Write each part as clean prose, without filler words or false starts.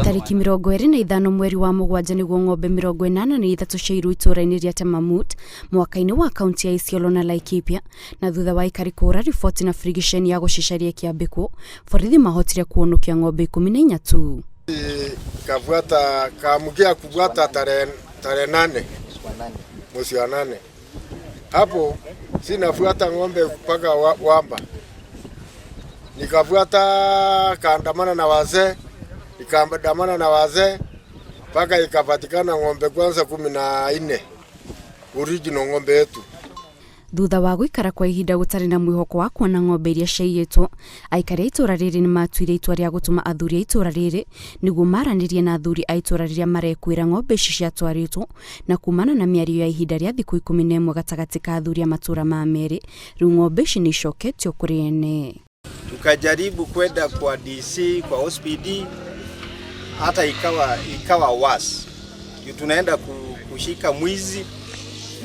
Tarĩki 25 mweri wa mũgwanja nĩguo ng'ombe 83 ciairwo itũũra-inĩ rĩa Tamamut mwaka-inĩ wa kaunti ya Isiolo na Laikipia, na thutha wa aikari kũhũra riboti na birigiceni ya gũcicaria ĩkĩambĩkwo, borithi mahotire kuonokia ng'ombe 14 tu. Kafuata kaamkia kufuata tarehe 8 mwezi wa 8, hapo sinafuata ng'ombe mpaka Wamba, nikafuata kaandamana na wazee, nikaandamana na wazee mpaka ikapatikana ng'ombe kwanza 14, original ng'ombe yetu. Thutha wa gũikara kwa ihinda gũtarĩ na mwĩhoko wa kuona ng'ombe iria ciaiyĩtwo, aikari a itũũra rĩrĩ nĩ matuire itua rĩa gũtũma athuri a itũũra rĩrĩ nĩguo maranĩrie na athuri a itũũra rĩrĩa marekwĩra ng'ombe ici ciatwarĩtwo, na kumana na mĩario ya ihinda rĩa thikũ 11 gatagatĩ ka athuri a matũũra ma merĩ, rĩu ng'ombe ici nĩ icoketio kũrĩ ene. Tukajaribu kwenda kwa DC, kwa OCPD, hata ikawa worse. Tunaenda kushika mwizi,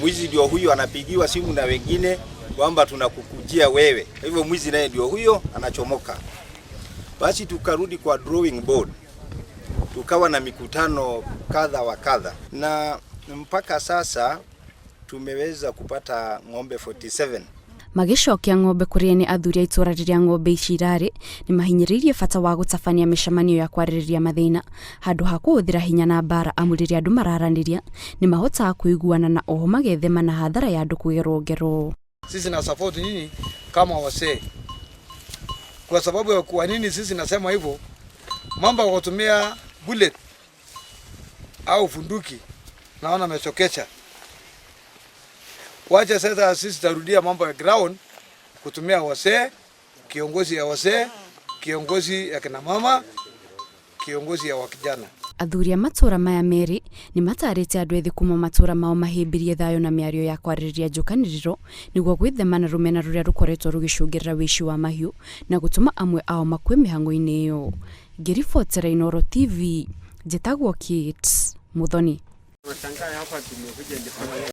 mwizi ndio huyo anapigiwa simu na wengine kwamba tunakukujia wewe. Kwa hivyo mwizi naye ndio huyo anachomoka. Basi tukarudi kwa drawing board, tukawa na mikutano kadha wa kadha, na mpaka sasa tumeweza kupata ng'ombe 47. Magĩcokia ng'ombe kũrĩ ene, athuri a itũũra rĩrĩa ng'ombe ici irarĩ nĩ mahinyĩrĩirie bata wa gũtabania mĩcemanio ya kwarĩrĩria mathĩna handũ ha kũhũthĩra hinya na mbara, amu rĩrĩa andũ mararanĩria nĩ mahotaga kũiguana na oho magethema na hathara ya andũ kũgerwo ngero. Sisi na support nyinyi kama wasee, kwa sababu ya kwa nini sisi nasema hivyo, mambo ya kutumia bullet au funduki naona amechokesha. Wacha sasa sisi tarudia mambo ya ground, kutumia wasee, kiongozi ya wasee, kiongozi ya kina mama, kiongozi ya wakijana. Athuri a matũũra maya merĩ nĩ matarĩte andũ ethĩ kuma matũũra mao mahĩmbĩrie thayũ na mĩario ya kwarĩrĩria njũkanĩrĩro nĩguo gwĩthema na rũmena rũrĩa rũkoretwo rũgĩcũngĩrĩra wĩici wa mahiũ na gũtũma amwe ao makue mĩhang'o-inĩ ĩyo. Ngĩribotera Inooro TV, njĩtagwo Kate Muthoni.